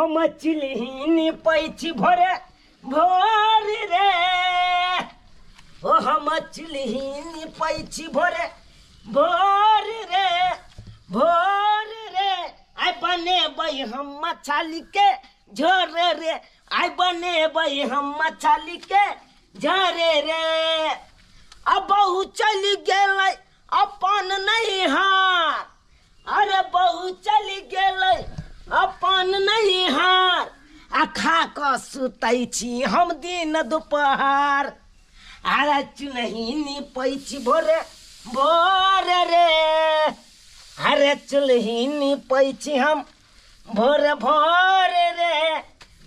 हम चिलहिन पैछ भोरे भोर रे, ओ हम चिलहिन पैछ भोरे भोर रे भोर रे, आइ बनेबै हम मछली के झोर रे, आइ बनेबै हम मछली के झोर रे। अब बहु चलि गेलै अपन नैहर, अरे बहु चलि गेलै अपन नैहर, आ खा कऽ सुतै छी हम दिन दुपहर। अरे चुल्हिनी पैछ भोरे भोर रे, अरे चुल्हिनी पैछ हम भोर भोर रे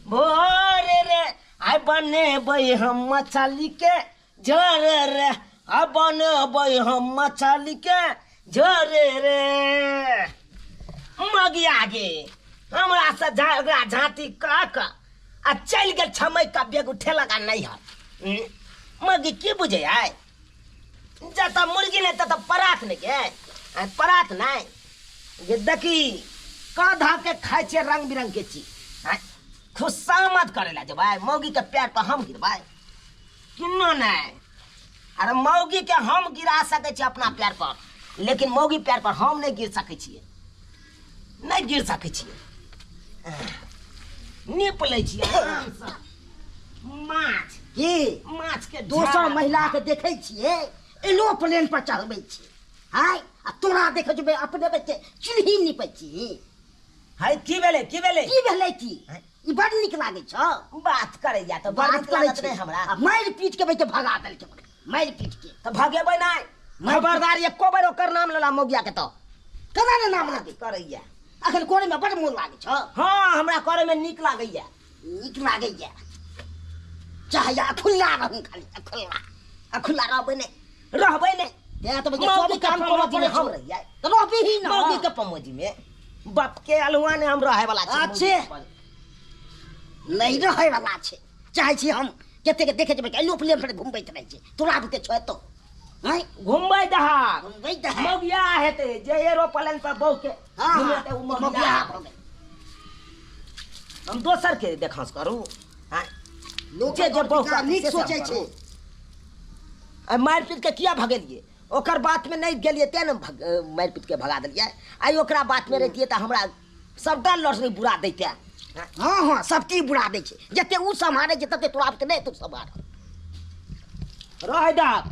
भोर रे, आइ बनेबै हम मछली के झोर रे, आ बनेबै हम मछली के झोर रे। मगिया गे हमरा से झगड़ा झाँटी कऽ कऽ आ चलि गेल छमैक कऽ बेग उठेलक आ नैहर। मगी की बुझै है, जतऽ मुर्गी नहि ततऽ परात नहि गे, आ परात नहि गे। देखी कऽ धऽ के खाइ छियै रंग बिरंग के चीज। आँय, खुशामद करै लए जेबै मौगी के पैर पर हम गिरबै किन्नो नहि। अरे मौगी के हम गिरा सकै छियै अपना पैर पर, लेकिन मौगी पैर पर हम नहि गिर सकै छियै, नहि गिर सकै छियै। नीप लै छियै आरामसँ माछ की माछ के दोसर झाड़ा। महिला के देखै छियै एरोप्लेन पर चढ़बै छियै, आय आ तोरा देखै छियै अपने बच्चे चूल्ही नीपै छी। है की भेलै, की भेलै, की भेलै की? ई बड़ नीक लागै छौ। बात करैया तऽ बड़ बात नीक करै लागत छै नहि हमरा। आ मारि पीट के बैठे भगा देलकै ओकरा, मारि पीट के। तऽ भगेबै नहि, मारि पीट- खबरदार एको बेर ओकर नाम लेला मौगिया के तऽ केना ने नाम लेबै? करैया अखन करे में बड़ मोन लागै छौ। हाँ, हमरा करे में नीक लागैया। नीक लागैया, चाहे अखुल्ला रहू, खाली अखुल्ला अखुल्ला रहबै नहि, रहबै नहि। तेँ तऽ मौगी सब के काम करऽ पमौजी में पड़ै हम छौ। रहियै। तऽ रहबिही ने। मौगी के पमौजी में बाप के अलुआ ने हम रहे वाला छी। अच्छे। नहीं रहे वाला छै। चाहे छी हम कते के देखे जेबै एरोप्लेन पर घुमबैत रहै छै, तोरा बुते छौ एतौ। आँय? घुमबै दहा। घुमबै दहा। मौगिया हेतै जे एरोप्लेन पर बहु के हाँ, घुमेतै ओ मौगिया मौगिया भऽ गेल। हम दोसर के देखांस करू। आँय? लोक जे जे बहु विचार करतै नीक से सब सोचै करू। छै। आ मारि पीट के किया भगेलियै? ओकर बात में नहीं गेलियै तें ने मारि पीट के भगा देलियै। आइ ओकरा बात में रहितियै तऽ हमरा सबटा लड़नी बुरा दैते। हाँ हाँ, सब चीज बुरा दै छै। जते उ सम्हारै छै तते तोरा आबके नहि तू सम्हार। रहै दहक,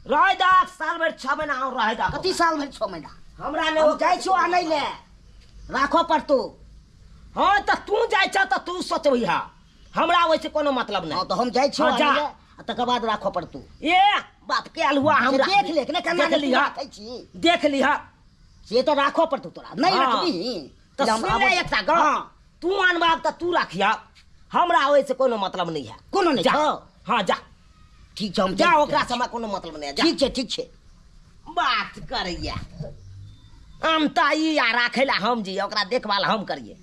रहै दहक, साल भरि 6 महीना और रहै दहक। कथी साल भरि 6 महीना? हमरा नहि हम जाइ छियौ आनै ले, राखऽ पड़तौ। हाँ तऽ तू जाइ छह तऽ तू सोचबही, हमरा ओहिसँ कोनो मतलब नहि। हाँ तऽ हम जाइ छियौ हाँ, जा। आनै ले, आ तकर बाद राखऽ पड़तौ। ए बाप के अलुआ से हमरा देख ले, ने केना देख ने लिहऽ। राखै छी। देख लिहऽ। से तऽ राखऽ पड़तौ तोरा, नहि हाँ। रखबिही तऽ हम सुन ले आबै- एकटा गप। हाँ। तू अनबाक तऽ तू राखिह, हमरा ओहिसँ कोनो मतलब नहि है। कोनो नहि जा। छौ? हाँ जा। ठीक छै, हम जा, चलि ओकरा से हमरा कोनो मतलब नहि है, जा। ठीक छै, ठीक छै। बात करैया आनता ई आ राखै लए हम जी, ओकरा देखभाल हम करियै।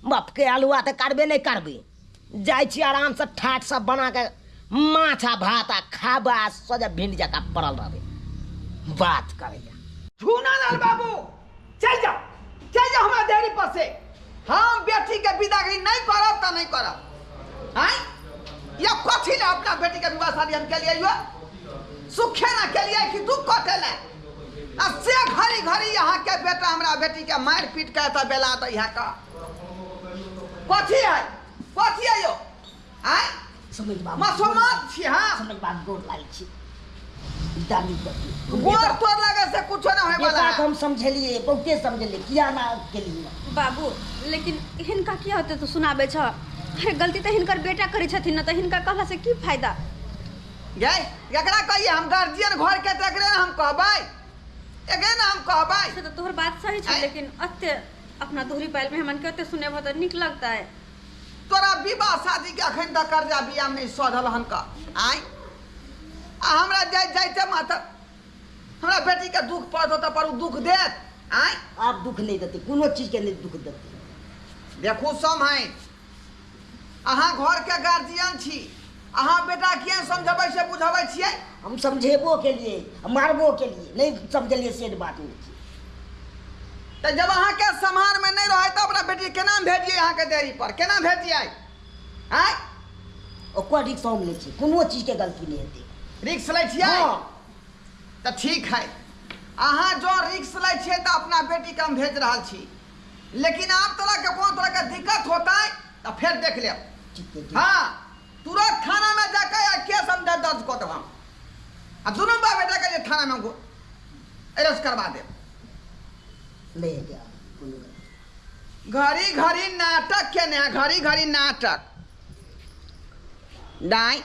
बाप के अलुआ तऽ करबे नहि करबै। जाइ छी आरामसँ ठाठ सब बना कऽ माछ आ भात आ खाबा आ सोझे भिंड जकाँ पड़ल रहबै। बात करैया। झूना लाल बाबू चल जाओ, चल जाओ हमारा देहरी पर से। हम बेटी के विदागरी नहीं करब तो नहीं करब। आँय या कथी ले अपना बेटी के विवाह शादी हम के लिए हुआ? सुखे ना के लिए कि दुख कटे ले? आ से घड़ी घड़ी यहाँ के बेटा हमरा बेटी के मार पीट के तो बेला दे यहाँ का। कथी है, कथी है यो? आँय? समझ बाबू। मसोमात छी, हाँ। समझ बाबू, गोर लागै छी। दादी कथी? गोर तोर लगे से कुछो ना होय वाला बेटा के है। हम समझेलिए, बहुते समझेलिए, किया ना केलिए। बाबू, लेकिन हिनका किया होते तो सुनाबे छ? अरे गलती तऽ हिनकर बेटा करै छथिन ना, तऽ हिनका कहला से की फायदा? गै, एकरा कहिए हम गार्जियन घर के तऽ एकरे ना हम कहबै, एकरे ना हम कहबै। से तऽ तोहर बात सही छै, आँय? लेकिन अते अपना दोहरी पायल मेहमान के ओते सुनेबह तऽ नीक लगतै। तोरा विवाह शादी के अखन तक कर्जा बियाह नहीं सधल हन का। आँय? आ हमरा जाय जाइते मात्र हमरा बेटी के दुख पड़त तऽ पर उ दुख देत। आँय? आब दुख नहीं देतै, कोनो चीज के नहीं दुख देतै। देखू सम है, अहाँ घर के गार्जियन छी, अहाँ बेटा किया समझबै से बुझबै छियै? हम समझेबो के लिए, मारबो के लिए नहीं समझलिए से बात नहीं छै। तऽ जब अहाँके सम्हारमे नहि रहै तऽ अपना बेटी केना भेजिए अहाँके देरी पर केना भेजिए आँय ओकर रिक्स हम लै छी कोनो चीजके गलती नहि हेतै रिक्स लै छियै हँ। तऽ ठीक है अहाँ जँ रिक्स लै छियै तऽ अपना बेटीके हम भेज रहल छी लेकिन आब तोरा के कोनो तरह के दिक्कत होतै तऽ फेर देख लेब ठीक छै, ठीक। हाँ तुरंत थाना में जाकर आ केस हम दर्ज कऽ देब हम आ दुनू बाप बेटा के जे थाना में हमको अरेस्ट करवा देब नहि हेतै आब कोनो गलती। घड़ी घड़ी नाटक केने है घड़ी घड़ी नाटक दाई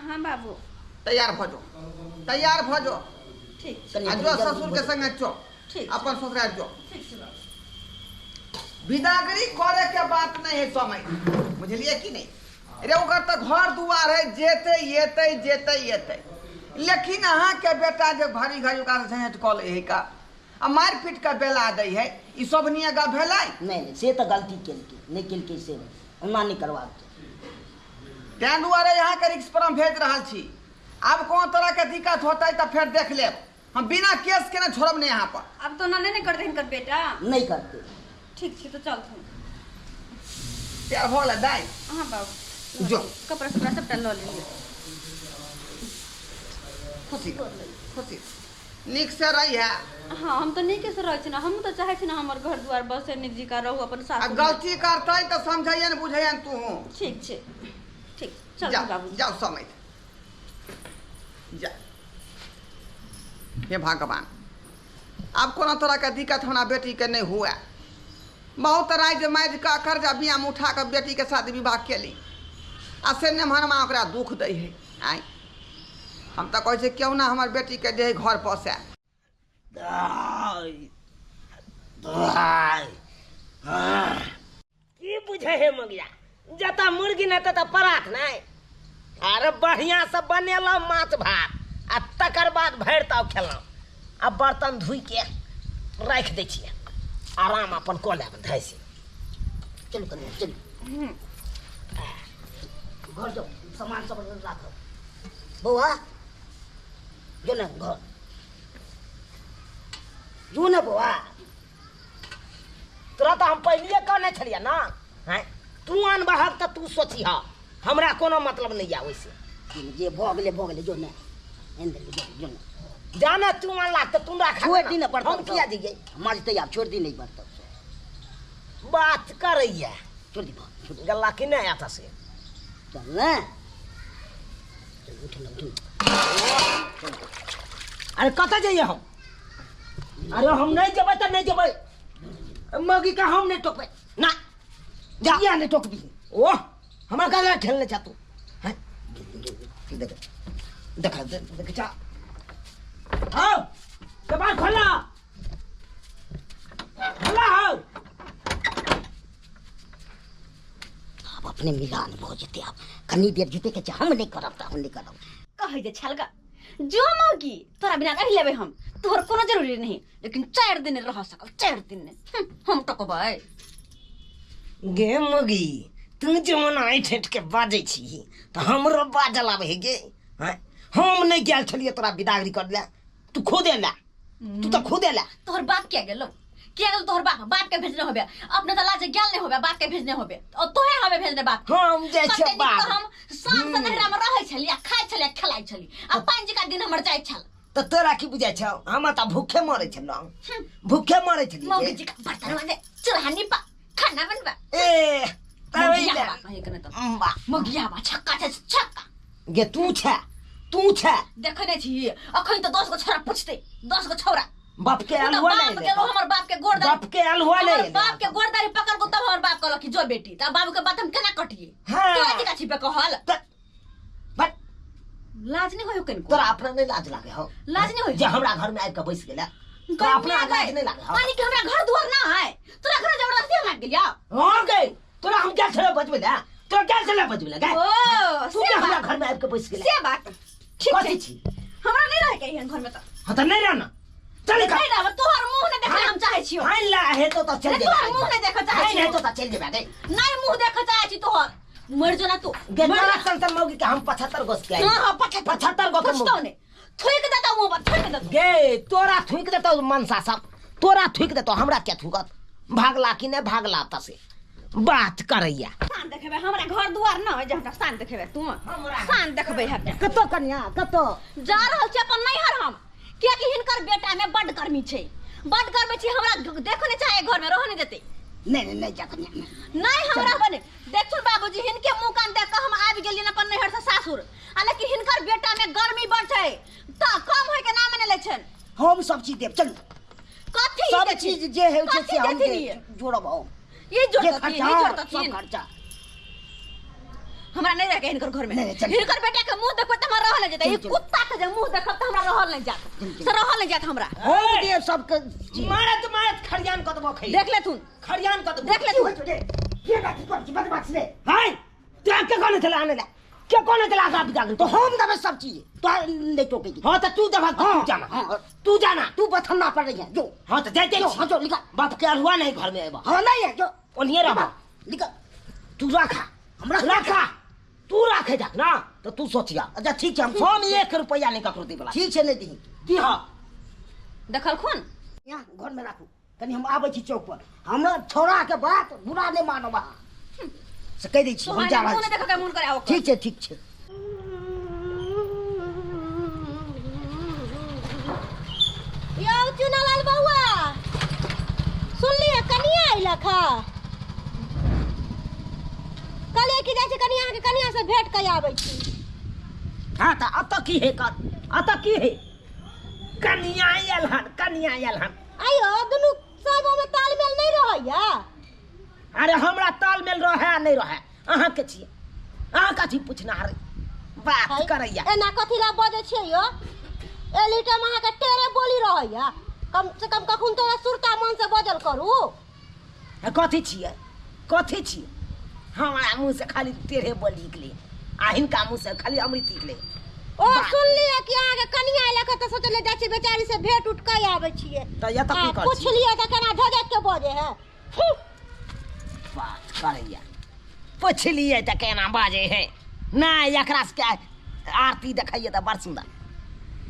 हाँ बाबू तैयार भऽ जो तैयार भऽ जो ठीक कनि आ जो जल्दी ससुर के भऽ संगे जो ठीक। अपन ससुराल जो ठीक छै बाबू बिदागरी करे के बात नहीं है समय बुझलिए कि नहीं रे ओकर तऽ घर दुआर है जेते येते जेते येते लेकिन अहाँ के बेटा जे घड़ी घड़ी ओकरा से झंझट कऽ लै है का आ मारि पीट के बेला दै है ई सब नियगा भेलै नहि नहि से तऽ गलती केलकै नहि केलकै से नहि ओना नहि करबाक चाही ताहि दुआरे अहाँके रिक्स पर हम भेज रहल छी आब कोनो तरह के दिक्कत होतै तऽ फेर देख लेब हम बिना केस के ने छोड़ब नहीं यहाँ पर आब तो ना नहीं करते हिनकर बेटा नहि करतै ठीक छै तो चलथुन तैयार भऽ गेलै दाइ हाँ बाबू जो। कपड़ा सपड़ा सबटा लऽ लेलियै खुशी खुशी नीक से रही है हाँ हम तऽ नीके से रहै छी ना हमहूँ तऽ चाहै छी ना हमर घर दुआर बसे नीक जिका रहू अपन आ सासुर गलती करतै तऽ समझैए ने बुझैए ने तू ठीक छै ठीक चल जाओ बाबू जाओ समय जा हे भगवान आब कोनो तरहके दिक्कत हमरा बेटीके नहि हुए बहुत राजि माजि कऽ कर्जा बियामे उठा कऽ बेटीके शादी विवाह केली आ से नेमहरमा ओकरा दुख दै है आँय हम तऽ कहै छियै क्यों ना हमर बेटीके जे है घर बसए दाइ दाइ की बुझे हे मगिया जतऽ मुर्गी नहि ततऽ परात नहि अरे बढ़िआँ से बनेलहुँ माछ भात आ तकर बाद भरि ताव खेलहुँ आ बर्तन धोइके राखि दै छियै आराम अपन कऽ लेब धैसे चलू कनि चलू घर जाउ सामान सब राखब बौआ जो ने घर जो ने बौआ तोरा तऽ हम पहिलिए कहने छलियै ने आँय तू अनबहक तऽ तू सोचिह हमरा कोनो मतलब नहि यऽ ओहिसँ जे भऽ गेलै भऽ गेलै जो ने आनि देलियै जो जो ने जाना तू अनला तऽ तू राख छोड़ि दी ने बर्तन हम किया दियै मजतै आब छोड़ि दी ने ई बर्तन सब बात करैया छोड़ि दी बा छोड़ि दी। गल्ला कि नहि आता से चल ने चल उठ ने उठ ने अरे कतऽ जइए हम अरे हम नहीं जेबै तऽ नहीं जेबै मौगी का हम नहीं टोकबै ना जा किया नहि टोकबी ओह हमरा कहाँ ठेलने छा तू हैं देख देख देख जा आओ कबाड़ खोला खोला हो आब अपने मिलान भऽ जेतै आब कनी देर जुटे के छै हम नहि करब तऽ हम नहि करब कहै जे छलगा जो मौगी तोरा बिना रहि लेबै हम तोहर कोनो जरूरी नहीं लेकिन 4 दिन रह सकल 4 दिन हम टकबै गे मौगी तू जवन आँइ ठेठ के बाजै छी तऽ हमरो बाजल आबै है गे हैं हम नहि गेल छलियै तोरा बिदागरी कर ले तू खुद एला तू तऽ खुद एला तोहर बाप किया गेलो किया गेलो तोहर बाप बाप के भेजने होबे अपने तऽ लाजे गेल नहीं होबे बाप के भेजने होबे और तोहे हमे भेजने बाप के। हम जाइ कते छियै नीक बाप तऽ हम साँझ से नहरा में रहै छली आ खाइ छली आ खेलाइ छली आ पानि जकाँ दिन हमर जाइ छल तऽ तोरा की बुझाइ छौ हम तऽ भूखे मरै छलहुँ भूखे मरै छलियै मौगी जी का बर्तन मांजे चूल्हा नीपा खाना बनबा ए तब मौगिया ले। बा कहे के नहीं बा तऽ मौगिया बा छक्का छै छक्का गे तू छै तू छै देखै नहि छी अखन तऽ 10 गो छोरा पुछतै 10 गो छोरा बाप के उ तऽ अलुआ बाप नहीं गेलो हमर बाप के गोड़ बाप के अलुआ हमर नहीं बाप के गोड़दारी पकड़ को तब हमर बाप कहलक कि जो बेटी तब बाबू के बात हम केना कटिए हाँ। तोरा जी का छिपे कहल त- बट लाज नहीं होयो कनिको तोरा अपना नहीं लाज लागे हो लाज नहीं होय जे हमरा घर में आबि के बैस गेला तोरा अपना लाज नहीं लागे हो मानी कि हमरा घर दुआर ना है तोरा घर जबरदस्ती हम आबि गेलियो हां गे तोरा हम क्या छले बजबे ला तोरा क्या छले बजबे ला गे ओ तू से के हमरा बात घर में आबि के बैस गेला से बात ठीक कथी छै छी हमरा नहीं रहे के एहन घर में तऽ हां त नहीं रहना चल नहीं रहब तोहर मुंह नहीं देखले हम चाहै छियो हां ला हे तो त चल नहीं, जेबे तोहर मुंह नहीं देखऽ चाहै नहीं छियो तो त चल जेबे गे नहीं मुंह देखऽ चाहै छी तोहर मर जो ना तू गे मर तोरा जा। सन सन मौगी के हम 75 गोस के हाँ हाँ 75 75 गो के पुछतौ मौगी। ने थुइक देतौ मुंह पर थुइक देतौ गे तोरा थुइक देतौ मनसा सब तोरा थुकि देतो, हमरा क्या थुकत? भागला कि नहि भागला त से बात करैया। शान देखेबै हमरा घर दुआर न है जे हमरा शान देखेबै तू। शान देखबै हम। कतौ कनिया कतौ जा रहल छी अपन नैहर हम, कियाकि हिनकर बेटा में बड गर्मी छै, बड गर्मी छै, हमरा देखो नहीं चाहे, घर में रह नहीं देते। नहीं नहीं नहीं जा कनिया, नहीं। नहीं हमरा बने देखथुन बाबूजी, हिनके मुंह कान देख के हम आबि गेलियन अपन नैहर से सासुर, आ लेकिन हिनकर बेटा में गर्मी बड छै त कम होय के नाम ने लै छन। हम सब चीज देब, चलू। कथी सब देथिन? चीज जे है कथी से हम देथिन ये? जोड़ब हम। ये जे जोड़तथिन, खर्चा, ये हाँ, जोड़तथिन। सब खर्चा। हमरा नहीं रहे हिनकर घर में। नहीं, नहीं, चल। हिनकर बेटा के मुंह देखबै त हमरा रहल नहीं जेतै। चल, ई चल। कुत्ता के जे मुंह देखब त हमरा रहल नहीं जात, चल, चल। से रहल नहीं जात हमरा। हम देब सबके चीज। मारत मारत खरियान कऽ देबो खै। देख लेथुन। खरियान कऽ देबो। देख लेथुन। की होइ छौ रे? के बात कर छी बदमाश रे? हाय, तोरा के कहने छला आनै ला? के कहने छला आगा बिगा? तो हम देबै सब चीज, तोरा नहीं टोकेगी। हाँ, तो तू देबहक, तू हाँ, जाना। हाँ। तू जाना। तू बथन्ना पर रही है, जो। हाँ, तो जाइते जो, छी। हाँ, जो, निकल। बाप के अरुआ नहीं घर में एबा। हाँ, नहीं है, जो। ओनिये रहबा। निकल। तू राखा। हमरा राखा। तू राखे जाक ना, तो तू सोचिया। अच्छा, ठीक छै, हम हम 1 रुपया नहीं ककरो देबला। ठीक छै, नहीं दीही। दीहा। देखलखुन? यहाँ घर में राखू, कनी हम आबै छी चौक पर। हमरा छोड़ा के बात बुरा नहीं मानब अहाँ। से कहि दै छी, हम जा रहल मुँह छी। नहि देखऽ के मोन करे ओकर। ठीक छै, ठीक छै। यौ चुनालाल बौआ, सुनलियै कनिया अयलक हँ? कहलियै कि जाइ छी कनिया के, कनिया से भेंट कऽ आबै छी। हाँ, तऽ अतऽ की हे कर, अतऽ की हे? कनिया आयल हन, कनिया आयल हन। आइयो दुनू संगो में तालमेल नहीं रहैया? अरे हमरा तालमेल रहै आ नहि रहै, अहाँ के छियै, अहाँ कथी पूछना हरे बात है। करैया। एना कथी ला बजै छियै यौ? एलिटा में अहाँके टेरे बोली रहैया, कम से कम कखन तो सुरता मन से बजल करू। कथी छियै, कथी छियै? हमरा मुँह से खाली टेढ़े बोली निकले आ हिनका मुँह से खाली अमृत निकले। ओ सुनलियै कि अहाँके कनिया अयलक तऽ सोचलियै जाइ छी बेचारी से भेंट उठ कऽ आबै छियै। तऽ एतऽ की आ, करै छी? पुछलियै तऽ केना झझक के बजै है। बात करैया। पुछलियै तऽ केना बाजै है। नहि, एकरा सबके आरती देखैया तऽ बड़ सुन्दर।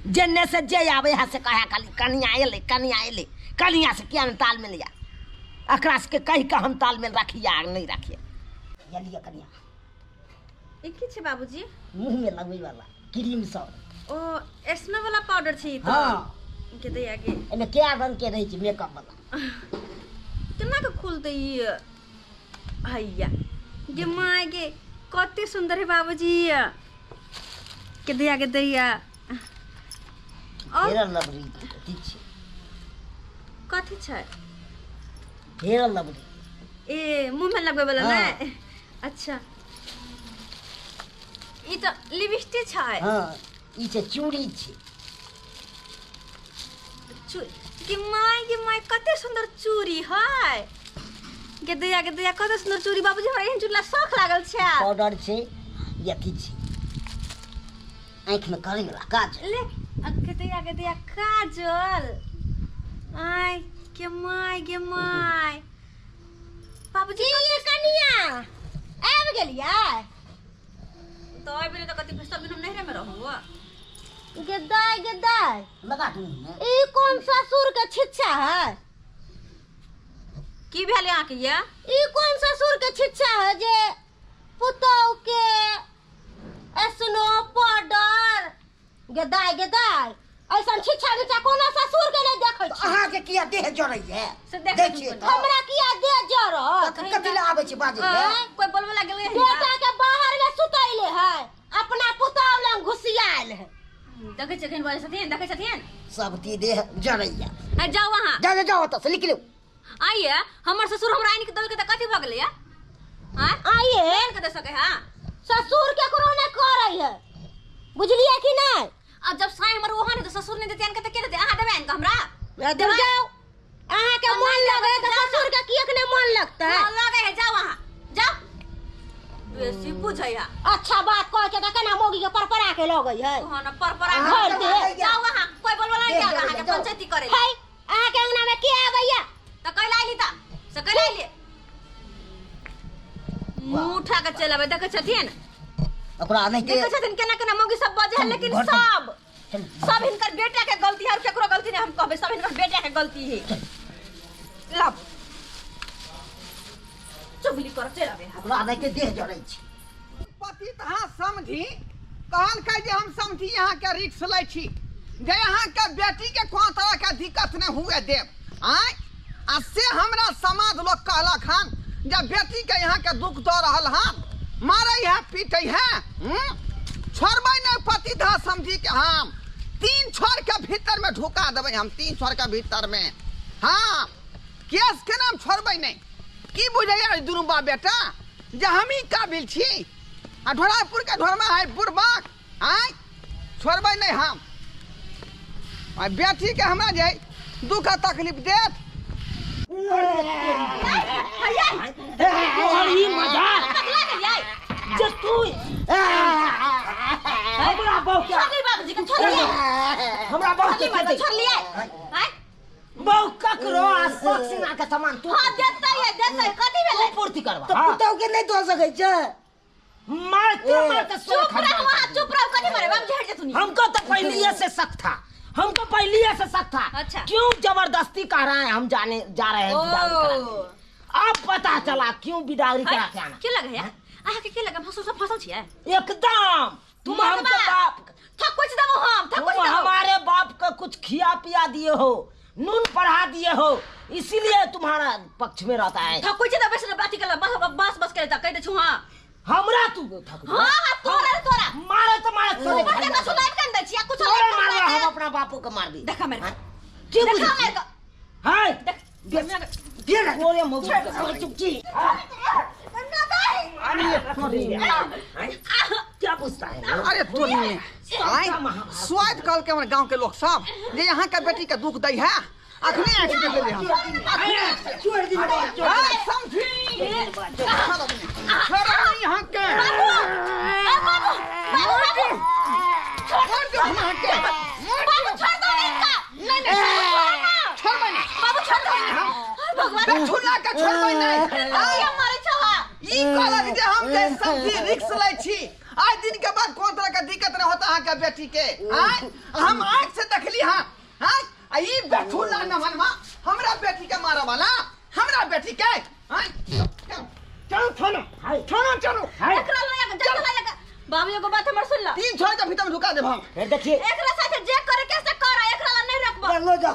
जेने से जे आबै है से कहै खाली कनिया एलै, कनिया एलै। कनिया से किया नहि तालमेल या? एकरा सबके कहि कऽ हम तालमेल राखिया आ नहि राखिया। या लिअ कनिया। ई की छै बाबूजी? मुँह में लगबै वाला क्रीम सब। ओ एस्नो वाला पाउडर छै ई तऽ। हाँ। के दैया के। एहिमे कए रंग के रहै छै मेकअप वाला। केना के खुलतै ई? हैया गे my गे, कते सुन्दर है बाबूजी। के दैया के दैया। और हेयर लवली ठीक छै। कथी छै? Hair lovely. ए मुँह में लगबै वाला हाँ। नै? अच्छा, ई तऽ लिपस्टिक छै। हाँ, ई छै चूड़ी छै। गे my गे my, कते सुन्दर चूड़ी है। गे दैया गे दैया, कते सुन्दर चूड़ी बाबूजी, हमरा एहन चूड़ी ला शौख लागल छै। पाउडर छै या की छै आँखि में करै वाला काजल। ले, आ गे दैया गे दैया काजल। आय गे my गे my. बाबूजी, की ये कनिया आबि गेलियै? तऽ आबि गेलियै तऽ कथी सब दिन हम नैहरे में रहू? गे दाय गे दाय, लगा तू मुँह में। ई कोन ससुर के छिच्छा है? की भेल अहाँके ये? ई कोन ससुर के छिच्छा है जे पुतहु के एसनो पाउडर? गे दाय गे दाय, ऐसन छिच्छा बिच्छा कोनो ससुर के नहीं देखै छी। अहाँके किया देह जरैया? से देखै दै छियै छी। तऽ। हमरा किया देह जरत? तखन कथी लए आबै छै बाजै लए? आँय? कोई बोलबे ला गेलै बेटा के बाहर में सुतैले है, अपना पुतहु लग घुसियाल है। देखै छियै केहन बजै छथिन, देखै छथिन? सब ती देह जरैया। आ जाउ अहाँ। जाउ, जाउ, जाउ ओतऽ से निकलू। आइए, हमर ससुर हमरा आनि के देलकै तऽ कथी भऽ गेलै या? आँय? आइए? आनि के दे सकै है? ससुर केकरो नहि करै है, बुझलियै कि नहि? अब जब साँय हमर ओहन है तऽ ससुर नहि देतै आनि के तऽ के देतै? अहाँ देबै आनि के हमरा? देबै? जाउ, अहाँके तऽ मन नहि लगै देबै, तऽ जाउ ना। ससुर के किएक नहि मन लगतै? मन लगै है, जाउ अहाँ, जाउ। बेसी बुझै है। अच्छा बात कहै छै तऽ केना मौगी के परपरा के लगै है? तोहन परपरा अहाँ घर के दे। लगैया। जाउ अहाँ, कोई बोलबो नहि देह जाउ, जरैया, अहाँके जाउ। पंचायती करै लए। है, अहाँके अंगना में के आबैया? तऽ कैला अयली तऽ? से कैला अयली? मुँह उठा के चलि आबै, देखै छथिन? ओकरा नहि के देखै छथिन केना केना मौगी सब बजै है, चल, लेकिन घर चल। चल। सब हिनकर बेटा के गलती है और केकरो गलती नहीं, हम कहबै सब हिनकर बेटा के गलती है। लाब चुगली कर चल आबे हमरा नहि के देह जरै छै। पति तहाँ समझी कहलकै जे हम समझी यहाँ के रिक्स लै छी जे यहाँ के बेटी के कोनो तरह के दिक्कत नहीं हुए देब। आय आ से हमरा समाज लोग कहलक हन जे बेटी के यहाँ के दुख दऽ रहल हन, मारै है पीटै है, छोड़बै नहीं पति तहाँ समझी के हम 3 छोर के भीतर में ढुका देबै, हम 3 छोर के भीतर में। हाँ केस के नाम छोड़बै नहीं। की बुझैया दुनू बाप बेटा जे हमही काबिल छी आ ढोरापुर के ढोरमा है बुढ़बाक। आय छोड़बै नहीं हम। आ बेटी के हमरा जे दुख तकलीफ देत। जे तू हमरा बहू के बाबूजी के छोड़ लिया, हमरा बहू के छोड़ लिया। आय बहू ककरो आ शौक सिंगार के सामान तू हां देतै है देतै कथि भेलै पूर्ति करबा। तऽ पुतहु के नहि दऽ सकै छै। मारते मारते चुप रहो वहां, चुप रहो, कथि मारे बाबूजी हट जेतुनी। हमको तो पहले से शक था, हमको पहले से शक था। अच्छा। क्यों जबरदस्ती कर रहा है, हम जाने जा रहे हैं बिदागरी कराने। अब पता चला क्यों बिदागरी करा के आना। के लगे है अहाँ के, के लगे हम सब फसल छियै एकदम। तुम हमके बाप थक कुछ देबो, हम थक कुछ तुम देबो। हमारे बाप का कुछ खिया पिया दिए हो, नून पढ़ा दिए हो, इसीलिए तुम्हारा पक्ष में रहता है। थक कुछ देबो से बाती के बस बस बस करे त कह दे छु। हां हमरा तू थक हां हां तोरा तोरा मारे तो मारे तोरे ऊपर से कसु लाइट कर दे छी कुछ तोरे मार हम अपना बापू के मार दी। देखा मेरे की देखा मेरे को हाय देख दे ना तोरे मुंह चुप छी। क्या पूछता है? अरे तोरी में स्वाद कहल के हमर गांव के लोग सब जे यहाँ के बेटी के दुख दै है। अखने आँखि के लेले हम छोड़ दी समझी छोड़ यहाँ के बाबू बाबू छोड़ दो हम के बाबू छोड़ दो इनका। नहीं नहीं छोड़बै नहीं बाबू छोड़ दो भगवान छुला के छोड़बै नहीं। ये मारे छवा ई कहलक जे हम जे समझी रिक्स लै छी आज दिन के बाद कोन तरह के दिक्कत नहीं होता अहाँ के बेटी के। आय हम आँख से देखली। हां हां आ ई बेठुला न मनवा हमरा बेटी के मारे वाला, हमरा बेटी के। आय चलो थाना थाना चलो। एकरा लगा जल्दी लगा बाबू एगो बात हमर सुन ल। 3 छोड़ के भीतर में ढुका देब हम। फिर देखिए एकरा साथे जे करे के से कर, एकरा ला नहीं रखब। लो जाओ।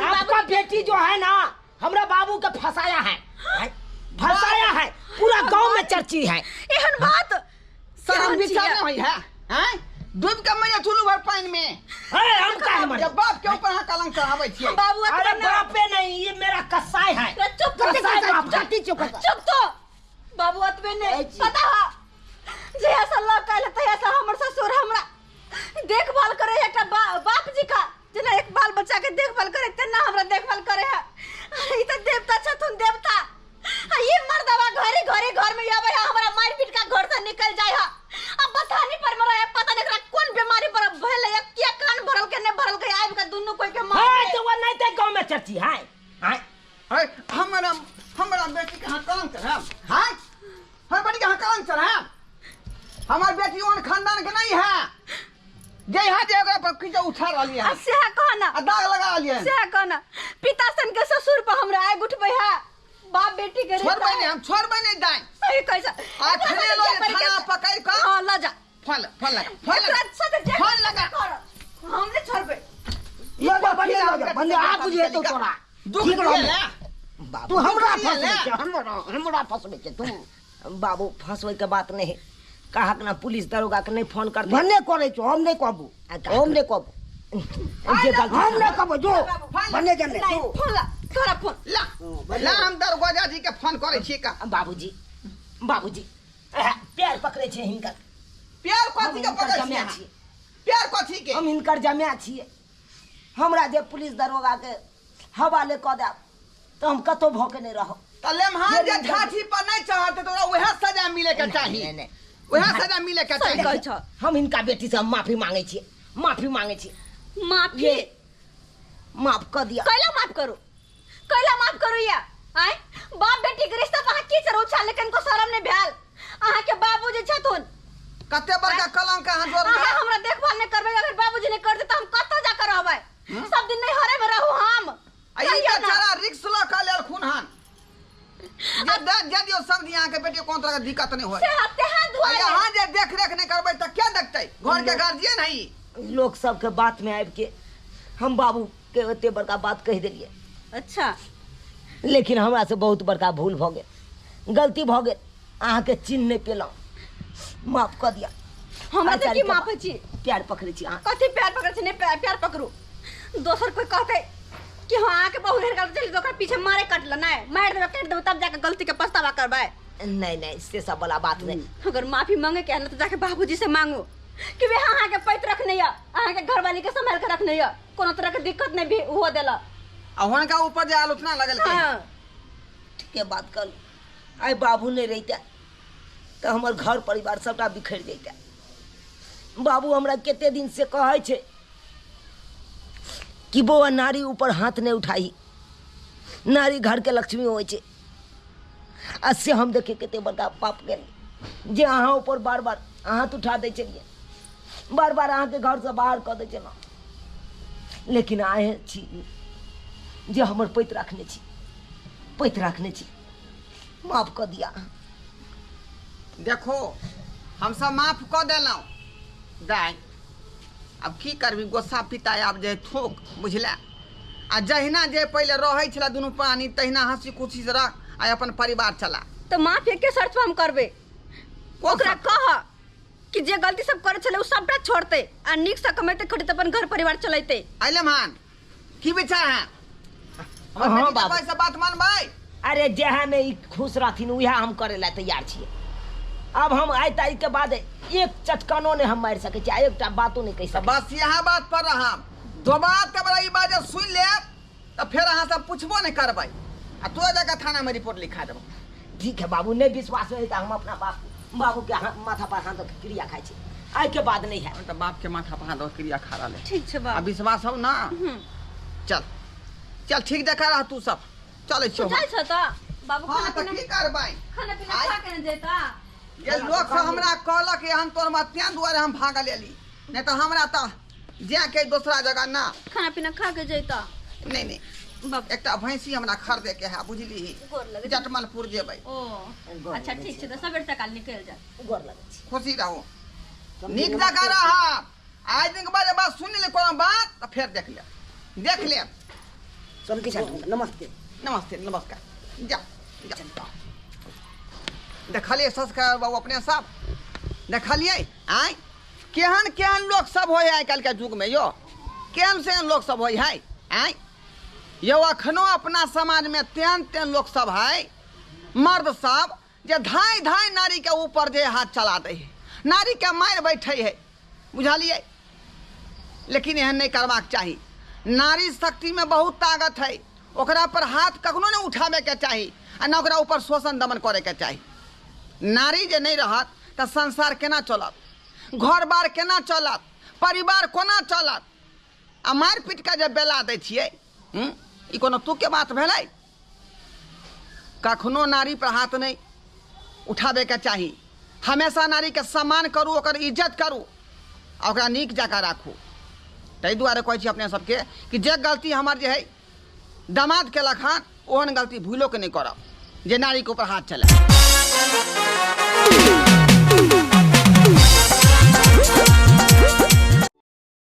आपका बेटी जो है ना हमरा बाबू के फंसाया है, फंसाया है, पूरा गांव में चर्ची है। एहन बात शर्म विचार नहीं होई है। हैं डूब के मर चुलू भर पानी में। अरे हम काहे मरे जब बाप के ऊपर कलंक चढ़ावे छियै। बाबू अरे बाप पे नहीं, ये मेरा कसाई है। चुप कसाई चुप चुप तो बाबू अतबे नहीं पता है जे ऐसा लग काल त ऐसा हमर ससुर हमरा देखभाल करे है एकटा बाप जी का जेना एक बाल बच्चा के देखभाल करे तेना हमरा देखभाल करे है। ई त देवता छथुन देवता। आ ई मर्दवा घरे घरे घर में आवे है हमरा मार पीट का घर से निकल जाय है। अब बथानी पर मरा है पता नहीं एकरा कोन बीमारी पर भेल है, किया कान भरल के नहीं भरल के आबि के दुनू कोई के मार। हां तो वो नहीं ते गांव में चर्ची है। हां अरे हमरा हमरा बेटी के हां कलंक चढ़ाब। हां हमर बेटी के हां कलंक चढ़ाब। हमर बेटी ओन खानदान के नहीं है जे यहाँ जे ओकरा पर किछु उठा रहली है। सेहा कहना आ दाग लगा रहली है। सेहा कहना पिता सन के ससुर पर हमरा आग उठबै है बाप बेटी के छोड़बै नहीं हम, छोड़बै नहीं दाई। सही कहै छ। आ खने लो थाना पकड़ के। हां ल जा फल फल लगा फल फल लगा हम नहीं छोड़बै। ये बंदे बंदे आ बुझे तो तोरा दुख दिए तू हमरा फंसबै छै, हमरा हमरा फंसबै छै तू। बाबू फंसबै के बात नहीं कहा ना पुलिस दरोगा के नहीं फोन कर भन्ने करै छौ। हम नहीं कहबू, हम नहीं कहबू, जे गलती हम नहीं कहबू। जो भन्ने जने फोन ला तोरा फोन ला ला हम दरोगा जी के फोन करै छी का। बाबूजी बाबूजी पैर पकड़े छे हिनकर। पैर कथी के पकड़ै छी? पैर कथी के? हम हिनकर जमा छियै। हमरा जे पुलिस दरोगा के हवाले क देब तो हम कतौ भ के नहीं रहब। त लेमहान जे ठाठी पर नहीं चढ़ते तो वएह सजा मिले के चाही, वएह सजा मिले के चाही। हम हिनका बेटी से हम माफी मांगे छियै, माफी मांगे छियै। माफी माफ क दिया। कैला माफ करू, कैला माफ करू या आय बाप बेटी के रिश्ता पर की चर उछाल लेकिन को शरम नहीं भेल। अहाँ के बाबूजी छथुन कते बड़का कलंक अहाँ जोड़। अहाँ हमरा देखभाल नहीं करबै, अगर बाबूजी नहीं करते तो हम कतौ जाकर रहबै? सब दिन नहीं हरे में रहू हम। आ ई बेचारा रिक्स ल के लेलखुन दे दियौ समझी अहाँके बेटी कोनो तरहके दिक्कत नहि होय से तेहा आ दुआरे अहाँ जे देख रेख नहि करबै तऽ के देखतै घरके गार्जियन है ई। लोक सबके बात में आबि के हम बाबू के ओते बड़का बात कहि देलियै। अच्छा। लेकिन हमरा से बहुत बड़का भूल भऽ गेल, गलती भऽ गेल, अहाँके चिन्ह नहि पेलहुँ, माफ कऽ दिअ। हमरा से की आचार्य के माफ छी? प्यार पकड़ै छी अहाँ। कथी प्यार पकड़ै छी? नहि प्यार पकड़ू। दोसर कोई कहतै कि हाँ अहाँके बहु हेर गलती चलि, ओकरा पीछे मारे कटल नहि, मारि देबै, काटि देबै, तब जाके गलती के पछतावा करबै। नहीं नहीं, से सब वाला बात नहीं। अगर माफी मांगे के है ना तो जाके बाबूजी से मांगू कि वे अहाँ के पैत रखने या अहाँ के घरवाली के संभाल के रखने या, कोनो तरह के दिक्कत नहीं भी हो देला। आ हुनका ऊपर जे आलोचना लगल के। हाँ। ठीक है बात कर, आइ बाबू नहीं रहिता तो हमर घर परिवार सबटा बिखर जैता। बाबू हमरा कते दिन से कहै छै कि बौआ नारी ऊपर हाथ नहीं उठाई, नारी घर के लक्ष्मी होइ छै। आ से हम देखे कते बड़का पाप केलियै जे अहाँ ऊपर बार बार हाथ उठा दै छलियै, बार बार अहाँके घरसँ बाहर कऽ दै छलहुँ। लेकिन आए छी जे हमर पैत रखने छी, पैत रखने छी, माफ कऽ दिया। देखो हम सब माफ कऽ देलहुँ दाइ, आब की करबी, गोस्सा पिता आब जे थोक बुझला। आ जहिना जे पहिले रहै छला दुनू प्राणी तहिना हंसी खुशी से रह आ अपन परिवार चला। तो माफ एके शर्त पर हम करबे, कोन ओकरा शर्त? कह कि जे गलती सब करे छले उ सबटा छोड़ते आ नीक से कमेते खटेते अपन घर परिवार चलेते। अइले मान की विचार है? हमर हाँ, बेटी के बाबू। पैसा बात मानबै? अरे जहाँ में ई खुश रहथिन उएह हम करे ला तैयार छियै। अब हम आइ तारीख के बाद एक चटकनो नहीं हम मारि सकै छियै, एकटा बातो नहीं कहि सकै। बस यहाँ बात पर रहम, दोबारा के बड़ा ई बात जब सुनि लेब तऽ फेर अहाँ सब पुछबो नहीं करबै आ तो जाके थाना में रिपोर्ट लिखा देबो। ठीक है बाबू, नहीं विश्वास है तो हम अपना बाप बाबू के माथा पर हाथ दऽ क्रिया खाइ छी, आइ के बाद नहीं है। तऽ बाप के माथा पर हाथ दऽ क्रिया खा रहल है। ठीक छै बाबू। आ विश्वास हो ना? चल चल ठीक जकाँ रह तू सब, चलै छियौ। जाइ छ तऽ बाबू? हाँ, खाना तऽ पीना की करबै, खाना पीना खा के ने जैता। जे लोक सब हमरा कहलक एहन तोर मत, तें दुआरे हम भागल एली, नहीं तऽ हमरा तऽ जाके दोसरा जगह ना। खाना पीना खा के जैता। नहीं नहीं बाप। एकटा भैंसी हमरा खरीदे के है बुझली, गोर लगै छी। जटमलपुर जेबै। ओ अच्छा ठीक छै, तऽ सबेर सकाल निकलि जा। गोर लगै छी। खुशी रहू, नीक जगह रह। आइ दिन के बाद बात सुनि ले कोनो बात तऽ फेर देख लेब, देख लेब। समझी छल। नमस्ते। नमस्ते नमस्कार। जा जा देखलियै संस्कार बाबू अपने सब देखलियै आँय केहन केहन लोक सब होइ है आइ काल्हिके युगमे यौ, केहन सेहन लोक सब होइ है आँय यौ। अखनो अपना समाजमे तेहन तेहन लोक सब है मर्द सब जे धाय धाय नारी के ऊपर जे हाथ चला दै है, नारी के मारि बैठे है बुझलियै। लेकिन एहन नहीं करबाक चाही, नारी शक्ति में बहुत ताकत है, ओकरा पर हाथ कखनो नहीं उठाबे के चाही आ न ओकरा ऊपर शोषण दमन करे के चाही। नारी जे नहीं रहत तऽ संसार केना चलत, घर बार केना चलत, परिवार कोना चलत। आ मारि पीट के जे बेला दै छियै, ई कोनो तुक के बात भेलै? कखनो नारी पर हाथ नहीं उठाबे के चाही, हमेशा नारी के सम्मान करू, ओकर इज्जत करू आ ओकरा नीक जकाँ राखू। ताहि दुआरे कहै छी अपने सबके कि जे गलती हमर जे है दामाद केलक हन ओहन गलती भूलो के नहीं करब जे नारी के ऊपर हाथ चले।